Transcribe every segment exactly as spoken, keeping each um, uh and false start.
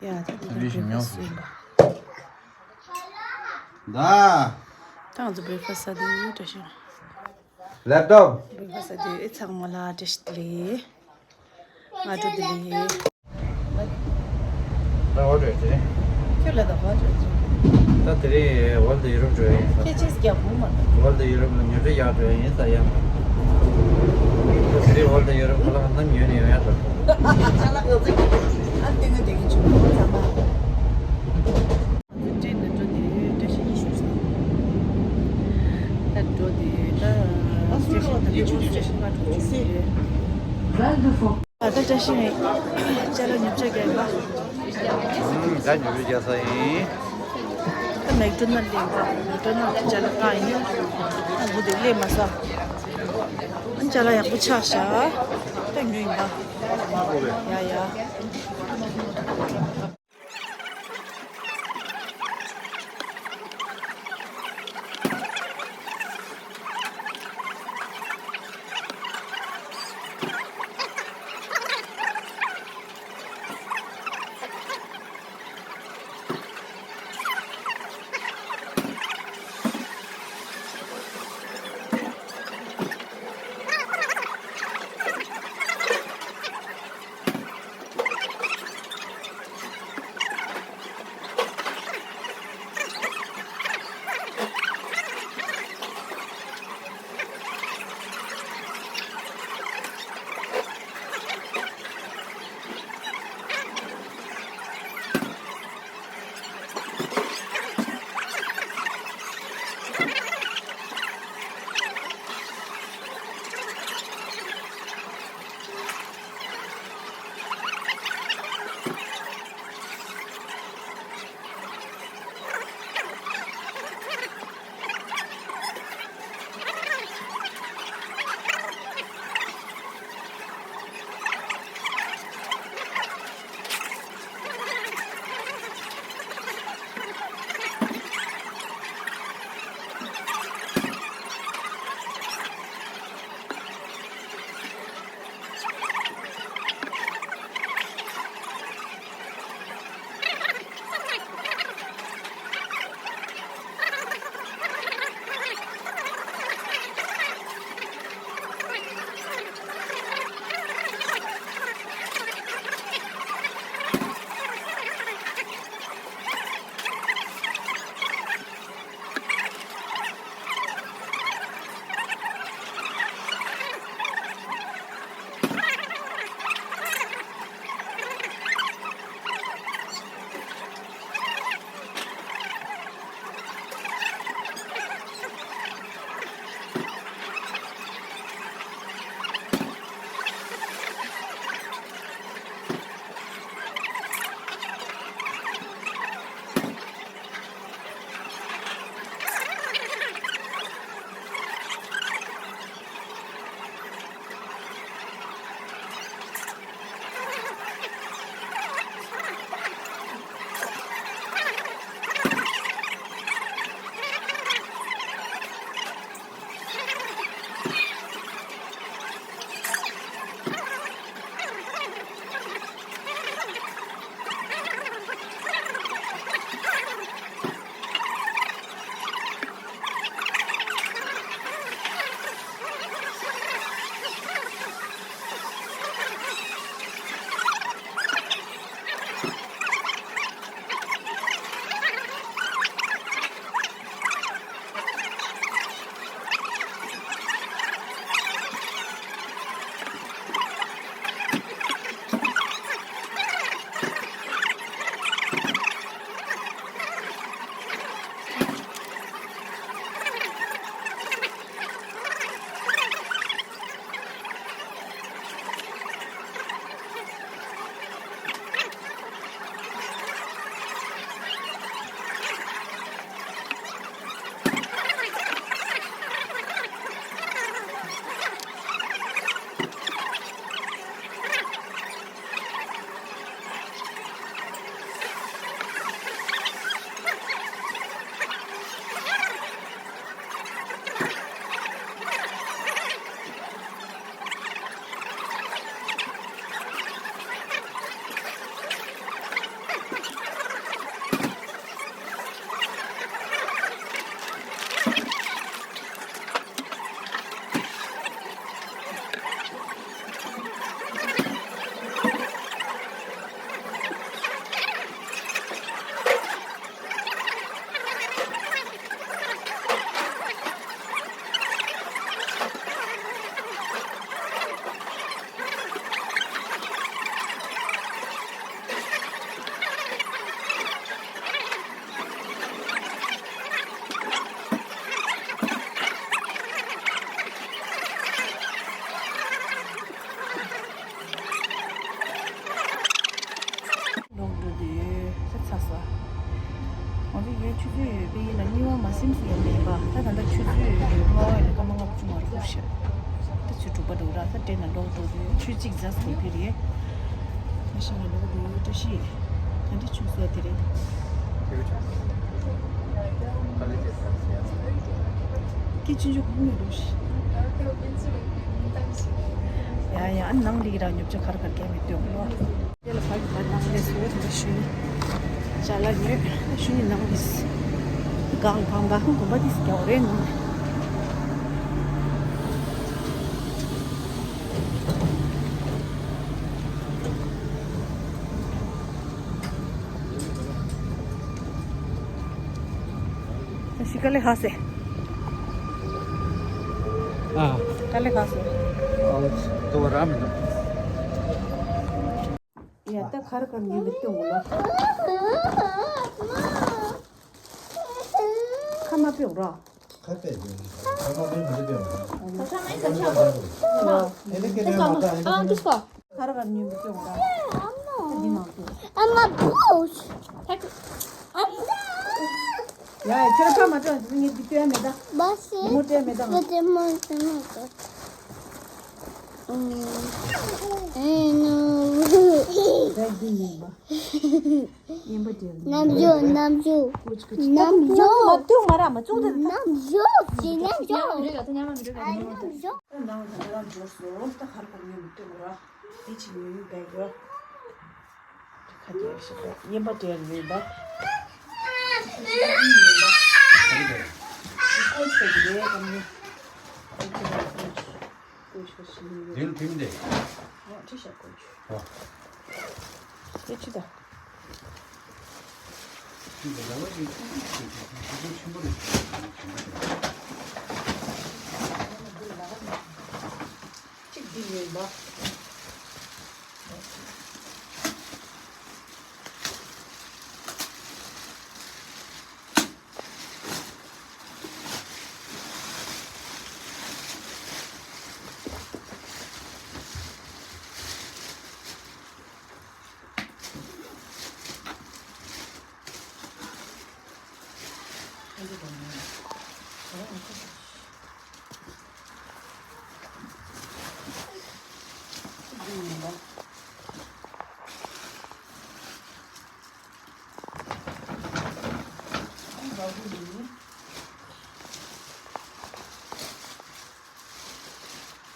ཡ་ད་དེ་ཚོ་བི་ཤི་ཉོ་breakfast་ཟོས་པ། ད། ད་ང་ཚོ་breakfast་ཟ་དུས་བཀྲ་ཤིས། ལེབ་ཊོབ། breakfast་ཟ་དུས་ཨེ་ཚང་མ་ལ་བཀྲ་ཤིས་བདེ་ལེགས། སྔ་དྲོ་བདེ་ལེགས། ད་འོ་འགྲོ་ཡ་དེ་རེད། ཁྱོད་ལ་ད་འོ་འགྲོ་ཡ་ཅིག་ད་དེ་རིང་World Europe་འགྲོ་ཡ་ཡིན་ས། ཁྱེད་ཆེས་རྒྱག་དགོས་མ་རེད། World Europe་ལ་ཉོ་སྒྲུབ་རྒྱག་འགྲོ་ཡ་ཡིན་ས་ཡ། ད་དེ་རིང་World Europe་ཁོ་ལ་ནམ་ཉོས་ནས་ཡོང་ཡ་འགྲོ། ཨ་ལྟས་ངན་དེ་གི་ཆུ་བོ་ཚང་མ། ཏྲེན་ལ་འགྲོ་དུས་བཀྲ་ཤིས་ཉི་ཤུ་ཙམ། ད་འགྲོ་དུས་ད་སི་ཊེ་ཤན་ད་ལྟ་སི་ཊེ་ཤན་ལ་འགྲོ་བཞིན་ཡོད། ད་ལྟ་བཀྲ་ཤིས་ནས་ཅ་ལག་ཉོ་ཆ་རྒྱག་པ། ད་ཉོ་ཆ་རྒྱག་ས་ཡིན། ད་མེག་ཌོ་ནལ་སླེབས་པ། མེག་ཌོ་ནལ་ཅ་ལག་གང་ཡིན། ད་འགོ་དེ་སླེབས་མ་ས། ཅ་ལག་ཡག་པོ་ཆགས་ཤག་ད་ཉོ་ཡིན་པ། ཡ་ཡ། ལགས་སོ། ང་ཚོ་ཡོད་ཆུ་ཚོད་ཡོད་པའི་ཡིན་ལ་གཉིད་བ་མ་སིམ་སི་ཡོད་མེད་པ། ད་ད་ལྟ་ཆུ་ཚོད་ཡོད་ལྔ་བ་ཡོད་སྐར་མ་ལྔ་བཅུ་ང་དྲུག་ཤར། ད་ཆུ་དྲུག་པ་འགྲོ་ར། ད་ཏྲེན་ནང་འགྲོ་འགྲོ་དུས་ཆུ་གཅིག་རྫ་སོ་གི་རེད། ད་ཤི་ང་འགྲོ་འགྲོ་བཀྲ་ཤིས། ག་འདྲ་ཆུ་སོ་དེ་རེད། ཀི་ཆུ་ཆུ་གུང་ནས་འགྲོ་ཤི། ཡ་ཡ་ཨ་ནང་ལི་ར་ཉོབ་ཆ་གར་གར་གས་མི་སྟོན་ལོ། དེ་ལ་ཕ་གི་ཕ་ནང་ལས་སུ་འདི་ཞུ་ནི། ཅ་ལག་ཉོས་ཞུ་ནི་ནང་ལས། གང་གང་ག་ཧུ་གོམ་པ་དིས་རྒྱ་འོ་རེ་ནང་། ཤི་ཀ་ལེ་ཧ་སེ། ཨ། ཀ་ལེ་ཧ་སེ། ཨ་ལེ་ཏོ་ར་མི་འདུག་ཡ་ད་ཁར་ཁར་ཉོས་མི་སྟོན་གོ་ལ། ཁ་མ་པེའུ་ར། ཁ་པེ་ཁ་མ་པེ་མ་རེད་པེའུ་ར། ཁ་མ་པེ་ཁ་མ་པེ། ཨེ་ནི་ཁེ་རེ་མ་ད་ཨེ་ནི་ཁེ་རེ། ཁར་ཁར་ཉོས་མི་སྟོན་གོ་ལ། ད་འདི་མ་པེའུ། ཨ་མ་པེའུ། ཡ་ཡ་ཁྱོད་ཁ་མ་པེའུ་ངས་འདི་སྟོན་མེད་ད། མོ་སྟོན་མེད་ད། ཨེ་ནོ། ད་འདི་ཡིན་པ། ཉན་པ་དེ། རྣམ་འགྱུར། རྣམ་འགྱུར། ཀུ་ཅི་ཀུ་ཅི། རྣམ་འགྱུར། མ་ཏུ་མ་ར་མ་ཙུག་ཏུ། རྣམ་འགྱུར་གྱི་རྣམ་འགྱུར། ཨ་རྣམ་འགྱུར། ད་ནང་ང་རང་འབྱོར་སོང་། ད་ཁར་ཁར་ཉོས་མི་སྟོན་གོ་ལ། འདི་ཅི་ཉོས་ཡོད་པས་ཡོད། ཁ་རྒྱག་ཞིག་པས་ཉན་པ་དེ་ཉོས་པ། ཉན་པ། ཀོ་ཆོད་ཀྱི་རེད་དམ་ནི། ཀོ་ཆོད་ཀྱི་རེད། ཀོ་ཆོད་ཞིག་ཉོས་ཡོད། དེ་ལ་ཕིམ་དེ། ཨ་ཁྲི་ཤ་ཀོ་ཆོད། ཨ། དེ་ཅི་ད། གཅིག་འདི་ཉོས་པ།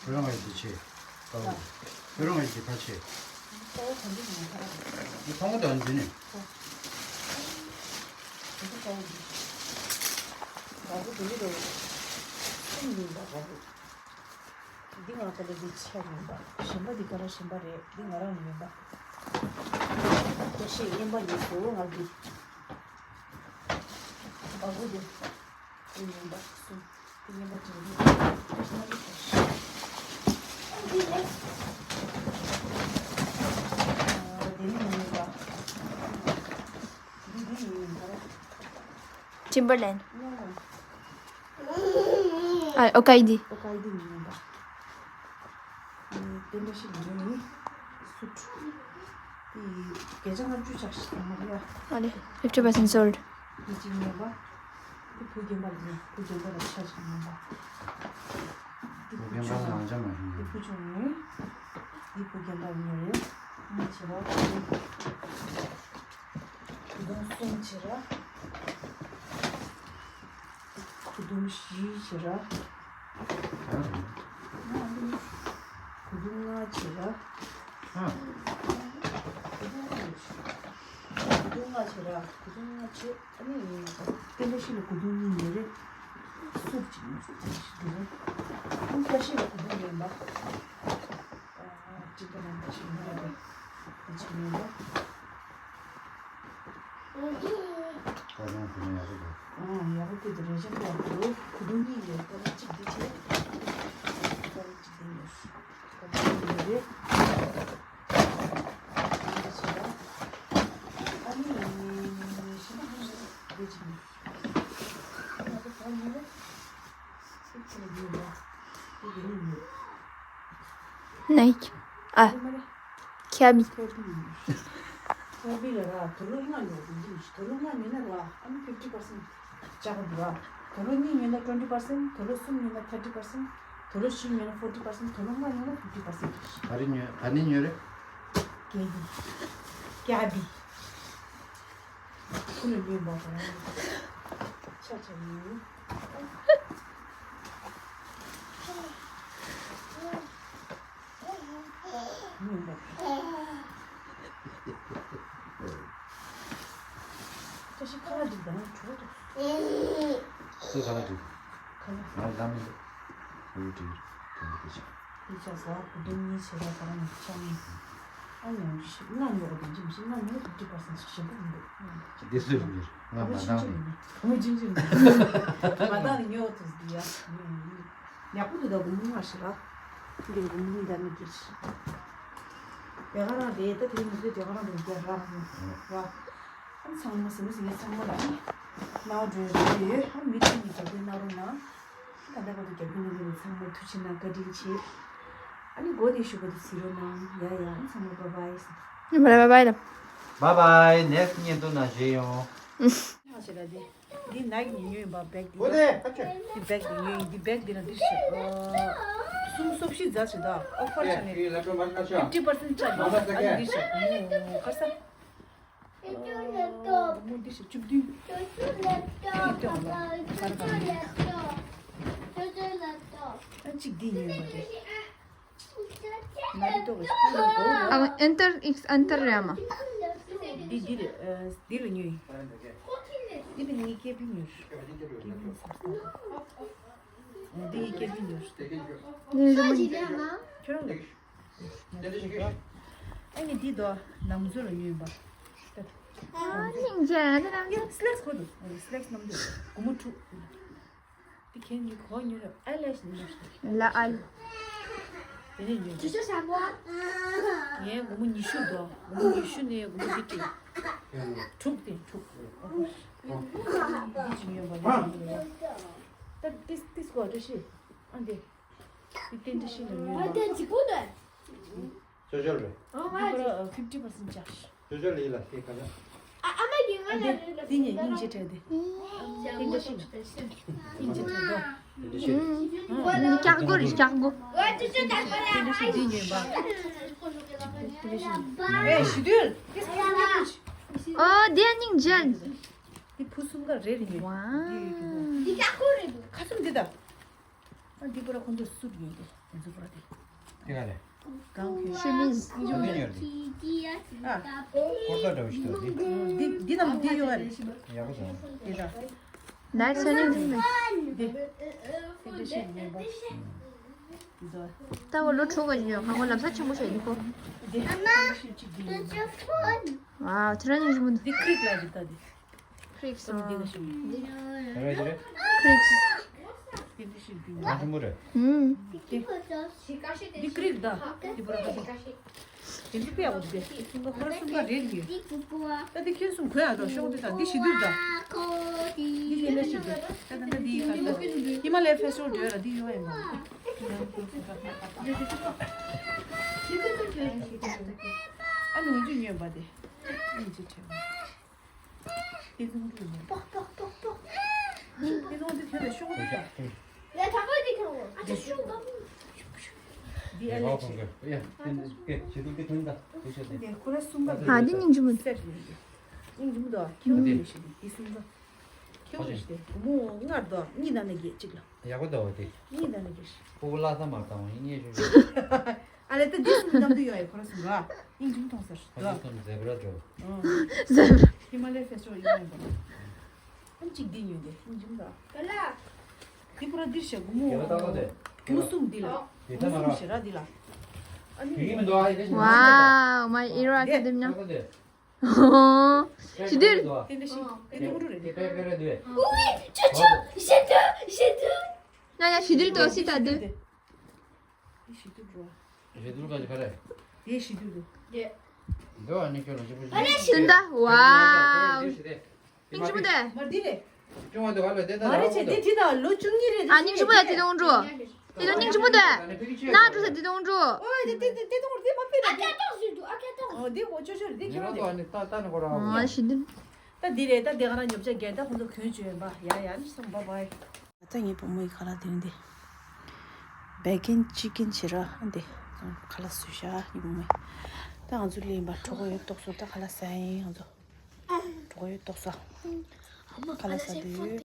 ཁྱོད་རང་ཡི་གེ་ཆེ། ཁྱོད་རང་ཡི་གེ་ཕ་ཆེ། ཁོང་གི་དོན་འདི་ནི། འདི་ང་ཚོ་ལ་འདི་ཆེ་མིན་པ། གཞན་པ་འདི་ག་ར་གཞན་པ་རེད། འདི་ང་རང་ལ་མིན་པ། བཀྲ་ཤིས་ཉན་པ་ཡིན་ཟེར་བ་ང་འདི། འདི་ཉན་པ་གསུམ། འདི་ཉན་པ་བཅུ་གཉིས། བཀྲ་ཤིས་ཉན་པ་བཅུ་བཞི། འདི་ནི་ཉན་པ། འདི་འདི་ཉན་པ་རེད། Timberland. No, no. ཨ། ཨོ་ཀའི་ཌི། ཨོ་ཀའི་ཌི་མིན་པ། དེ་འདྲ་ཞིག་འདྲ་ཡིན། སུཊ། དེ་བརྒྱ་ཆ་ལྔ་བཅུ་ཆགས་ཤིག་དང་མ་རེད་ཡ། ཨ་ལེ། fifty percent sold. དེ་གཅིག་མིན་པ། དེ་བུ་རྒན་པ་ལ་ཉན། བུ་རྒན་པ་ལ་ཆ་ཞིག་མིན་པ། དེ་བུ་ཆུང་། དེ་བུ་ཆུང་ངུ། དེ་བུ་རྒན་པ་ཉན་རེད། ང་བྱེད་པ། གོས་ཐུང་གསུམ་བྱེད་ར། གོས་ཐུང་བཞི་བྱེད་ར། གོས་ཐུང་ལྔ་བྱེད་ར། གོས་ཐུང་ལྔ་བྱེད་ར། གོས་ཐུང་ལྔ་བྱེད། ཨ་ནི་དེ་འདྲ་ཞིག་ལ་གོས་ཐུང་གཉིས་ཉོས་རེད། སུབ་ཅིག་ཉོས་རེད། དེ་འདྲ་ཞིག་ལ་གོས་ཐུང་ཉོས་པ། ཨ། ཅི་འདྲ་ལ་འདྲ་ཞིག་ཉོས་རེད། དེ་ཅིག་ཉོས་པ། ཁ་སང་དེ་ནས་ཡག་པོ་འདུག་ཨང་། ཡག་པོ་དེ་དེ་རེ་ཞིག་ཏུ་ཡག་པོ་འདུག་གོས་ཐུང་གཉིས་ཡོད། ཀ་ལ་གཅིག་འདི་བྱས། ཀ་ལ་གཅིག་འདི་ཉོས། ཀ་ལ་གཅིག་འདི་རེད། འདི་བྱས། ཨ་ནི་གཞན་པ་གང་རེད། འདི་གཅིག་ཉོས། ང་ཚོ་གང་ཉོས་རེད། སུབ་ཅིག་ཉོས་རེད། འདི་འདི་ཉོས། Nike. ཨ། འདི་མ་རེད། ཁྱ་མི། ཁྱ་མི་ཉོས། ཁོ་བི་ལ་ར་དུ་ལོ་ལྔ་ཉོ་དུ་འདི་དུ་ལོ་ལྔ་ཉོ་ན་ར་ཨ་ནི་fifty percent ཅག་གི་འདུག་ར། དུ་ལོ་གཉིས་ཉོ་ན་twenty percent། དུ་ལོ་གསུམ་ཉོ་ན་thirty percent། དུ་ལོ་བཞི་ཉོ་ན་forty percent། དུ་ལོ་ལྔ་ཉོ་ན་fifty percent། ག་རེ་ཉོས། ག་ནས་ཉོས་རེད། ཀེ་བི། ཀེ་བི། ཁོ་ལ་ཉོས་འབའ་བ་ར། ཆ་ཆ་ཉོས། བཀྲ་ཤིས་ཁ་ལག་འགྲིག་དང་གྲོད་ཁོག་སུ་ཁ་ལག་འགྲིག་ཁ་ལག་ང་ལ་མི་འདུག་ཨུ་འགྲིག་དེ་འདི་ཆ། འདི་ཆ་ཟ་བུ་དུང་གཉིས་བྱེད་པ་ག་རང་ཆ་ནི། ཨ་ཉམས་ཞིག་ང་ཉོ་གི་དེ་འཇིམ་ཞིག་ང་ཉོ་fifty percent ཞིག་ཞེ་པོ་མི་འདུག་འདི་སུས་རུ་འགྱུར། ང་མ་བཏང་ནི། ངོ་འཇིམ་འཇིམ་མ་བཏང་ནི་ཉོ་ཐུབ་འདི་ཡ། ཡག་པོ་འདུག་ད་དགུང་སྔ་ཞིག་ར། འདིར་དགུང་སྔ་ད་མི་འགྱུར་ཞིག་དེ་ག་རང་རེད། ད་དེ་མི་ཚོས་དེ་ག་རང་རེད་རྒྱ་ར་ར་ར། ཨ་ཚང་མ་སེམས་སེམས་ཚང་མ་ལ་ནའོ་འགྲོ་རེ་ཡོད། ཨ་མི་ཚང་མི་རྒྱབ་སྐྱོར་གནང་རོགས་གནང་། ད་ལྟ་བར་དུ་རྒྱབ་སྐྱོར་གནང་མཁན་ཚང་མར་ཐུགས་རྗེ་གནང་། བཀའ་དྲིན་ཆེ། ཨ་ནི་མགོ་དེ་ཞུ་བ་དེ་གཟིགས་རོགས་གནང་། ཡ་ཡ། ཨ་ཚང་མ་bye bye། Bye bye bye. Bye bye. Next ཉིན་དུ་ན་བཞེས་ཡོང་། ཧ་ཆེ་ལ་དེ། འདི་ནའི་ཀི་ཉོས་ཡིན་པ་བེག་འདི། འོ་དེ་ཧ་ཆེ། འདི་བེག་འདི་ཉོས་ཡིན། འདི་བེག་འདི་ལ་འདི་ཞིག་གསུམ་སོ་བཞི་རྫ་ཞིག་དང་ཨོ་ཕར་ཆ་ནས་fifty percent ཆ་འདུག་ཨ་ནི་འདི་ཞིག་ག་ས། མོ་འདི་ཞིག་བཅུ་བདུན། འདི་ལྟོས་ལ་ས་ར་ག་ཨ་གཅིག་འདི་ཉོས་ཡིན་པ་རེད། ཨ། enter x enter རེད་མ། འདི་འདི་རེད། འདི་ལ་ཉོས་ཡིན། འདི་ལ་ངའི་ཀེ་བི་ཉོས། ཀེ་བི་ཉོས་སམ་སྟེ། འདི་ངའི་ཀེ་བི་ཉོས། འདི་རེད་མ། ཁྱོད་རང་ལ། ཨ་ནི་འདི་དོ་ནམ་ཚོད་ལ་ཉོས་ཡིན་པ། ཨ་ནི་འཇལ་ཡ་འདི་རང་གི། སི་ལེགས་ཁོ་འདུག་སི་ལེགས་ནམ་འདུག་སྒོར་མོ་དྲུག་འདི་ཁྱེད་གཉིས་གོ་ཉོས་རེད། ཨ་ལས་ནི་མ་ཤེས། ལ་ཨ་ལ། དེ་ནས་ཉོས། ཅི་ཅི་ཤ་བོ། ངས་སྒོར་མོ་ཉི་ཤུ་འདུག་སྒོར་མོ་ཉི་ཤུ་ནས་སྒོར་མོ་འདི་དྲུག་དྲུག་སྟེ་དྲུག་འདི་ཅི་ཉོས་པ་རེད། ད་ཏིས་ཏིས་གོ་འདྲ་ཤི། ཨ་འདི། འདི་ཏན་ཏན་ཤི་ལ་ཉོས་པ། ཨ་འདི་ཅི་གོ་འདི། ཅོ་ཅོ་རེད། འདི་པར་fifty percent ཅག་ཅོ་ཅོ་ལི་ལ་སྐད་ཁ་ཁ། ཨ་ཨ་མ་གི་ང་ལ་རེ་ལ། འདི་ནས་སྙིང་རྗེ་བྲལ་ཏེ། སྙིང་རྗེ་བྲལ་ཏོ། སྙིང་རྗེ་བྲལ་ཏོ། འདི་ཀྱག་མགོ་རེད་ཀྱག་མགོ། ཨ་ཅོ་ཅོ་ད་ཁ་ལ། འདི་འདྲ་ཞིག་འདི་ཉོས་པ། འདི་འདྲ་ཞིག་ཨེ་ཞི་དུལ། ཨོ་འདི་ཡང་སྙིང་རྗེ། འདི་ཕུ་གསུམ་ཀ་རེ་རེ་ཉོས། ཝའོ། འདི་ཀྱག་མགོ་རེད་འདུག་ཁ་གསུམ་འདི་ད། ཨ་འདི་པོ་ར་ཁོང་ཚོ་སུབ་ཡོད་དེ། ཁོང་ཚོ་པོ་ར་དེ། དེ་ག་རེད། གང་གི། ཤི་མིས། ཨ་འདི་ཉོས་རེད། ཨ། ཧོར་ཟླ་འདྲ་བོ་ཞིག་འདུག་དེ། འདི་འདི་ནམ་འདི་ཡོད་རེད། ཡག་པོ་བྱུང་། དེ་ད། ནའི་སི་ཤ་ནི་འདི་ནི། འདི། དེ་འདྲ་ཞིག་ཉོས་པ། འདི་ཚོ། ད་འོ་ལོ་དྲུག་ག་ཉོས་ཁ་ཁོ་ལམ་སང་ཆེན་པོ་བྱས་འདུག་གོ། འདི། ཨ་མ། ཁྲིག་ལ་འདི་ད་འདི། ཁྲིག་སོང་། འདི་ག་ཞིག་ཁྲིག་སོང་། འདི་འདི་ཞིག་འདི། ང་ཆུང་མོ་རེད། ཨུམ། འདི་ཁྲིག་ད། འདི་པོ་ར་ཁ་ཤས། འདི་འདི་པས་འོ་འདི་སུམ་ཀ་ཁོ་ར་སུམ་ཀ་རེད་ཡོད། ད་འདི་ཁྱེད་གསུམ་གོན་ཡག་འགྲོ་ཤོག་འདི་དང་འདི་ཞི་དུལ་ད། འདི་ཞི་ལ་ཞི་དུལ། ད་ད་ད་འདི་ཡི་ཁ་ད། ཧི་མ་ལ་ཡ་ཕེ་ཤོར་འགྲོ་ཡ་ལ་འདི་ཡོང་ཡ་མ། ཨ་ནུ་འཇུ་ཉོས་པ་དེ། ཨ་ནུ་འཇུ་ཉོས། དེ་ཚོ་འགྲོ་ནས། པོག་པོག་པོག་པོག་དེ་ཚོ་འདི་ཐོན་ལ་ཤོག་དེ་ད། ཡ་དྲ་པོ་དེ་ཁྱོད། ཨ་ཅག་ཤོག་པ། འདི་ཨ་ལས་ཆེ། ཡ་ཁོ་ར་གསུམ་པ། ཨ་འདི་སྙིང་རྗེ་མོ་འདི། སེར་ཡོད་འདི། སྙིང་རྗེ་མོ་དོ། ཁྱེད་འདི་ཞིག་འདི་གསུམ་པ། ཁྱེད་འདི་ཞིག་དེ་སྒོར་མོ་ལྔ་དོ། གཉིས་ནང་ནས་བརྒྱད་གཅིག་ལ། ཡག་པོ་འདུག་དེ། གཉིས་ནང་ནས་བརྒྱད། སྤུ་གུ་བླ་ས་མར་བཏང་བ་ཡིན་ངེས་ཞུ་ཞུ། ཨ་ལས་ད་འདི་གསུམ་མཉམ་དུ་ཡོང་ཡ་ཁོ་ར་གསུམ་ར། སྙིང་རྗེ་མོ་མཐོང་སར་ཁོ་ར་གསུམ་ཛེབ་ར་འགྲོ། ཛེབ་ར། ཧི་མ་ལ་ཡ་ཕེ་ཤོར་ཡོང་ཡ་འགྲོ། ཨམ་གཅིག་འདི་ཉོས་ཏེ་སྙིང་རྗེ་མོ་ར། ག་ལ། འདི་པུ་ར་འདིར་བཞག་སྒོར་མོ། དེ་ལ་ལྟ་གོ་དེ། སྒོར་མོ་གསུམ་འདི་ལ། དེ་སྒོར་མོ་ལྟ་མ་གསུམ་ར། ཞེ་ར་འདི་ལ། ཨ་ནི། དེ་ཡིན་མི་འདུག་ཨ་ཡི་ཁ་ཤས། Wow, my era academia. ལྟ་གོ་དེ། ཞི་དུལ། དེ་འདྲ་ཞིག་དེ་ནོར་འཁྲུལ་རེད། དེ་པེ་པེ་རེད་དེ། ཨུའི་ཅོ་ཅོ་ཞི་དུལ་ཞི་དུལ། ན་ཡ་ཞི་དུལ་ཏོ་སི་ད་དུ། ཞི་དུལ་འགྲོ། ཞི་དུལ་ག་ཅི་ག་རེད། དེ་ཞི་དུལ་འདུག་དེ། འདི་བ་ནི་ཁྱོད་ལ་ཞི་པོ་ཞི་དུལ། ད་ཝའོ། ཨིན་ཅི་མོ་དེ། མ་འདི་རེད། ཅུང་བ་དེ་ག་ལ་དེ་ད་མ་རེད་ཆེ་དེ་དེ་ད་ལོ་བཅུ་གཉིས་རེད། ཨ་སྙིང་རྗེ་མོ་ཡ་དེ་དོང་འགྲོ། དེ་དང་སྙིང་རྗེ་མོ་འདུག་ན་འགྲོ་ས་དེ་དང་འགྲོ། ཨོ་དེ་དེ་དེ་དེ་དང་འགྲོ་དེ་མ་ཕེབས་ཨ་ཀྱ་ཏོག་ཟིག་འདུག་ཨ་ཀྱ་ཏོག་ཨོ་དེ་འོ་ཅོ་ཅོ་རེད་དེ་ཁྱོད་རང་དེ་ད་ད་ནི་ཁོ་རང་ཨ་ཤི་འདི། ད་འདི་རེད་ད་དེ་ག་རང་ཉོབ་ཆ་རྒྱལ་ད་ཁོང་ཚོ་གྱོན་བཅོས་ཡོད་པ་ཡ་ཡ་ནི་སོང་བ་བའི། ད་ངའི་བུ་མོ་ཡི་ཁ་ལག་དེ་རིང་འདི། བེ་ཀན་ཅི་ཀན་བྱེད་ར་ཨ་འདི། ཁ་ལག་བཟོས་ཤག་ངའི་བུ་མོ་ཡི། ད་ང་ཚོ་ལེན་པ་གྲོགས་ཡོད་ཏོག་སོ་ད་ཁ་ལག་ཟ་ཡིན་ང་ཚོ། གྲོགས་ཡོད་ཏོག་སོ། ཁ་ལག་ཟ་དུས།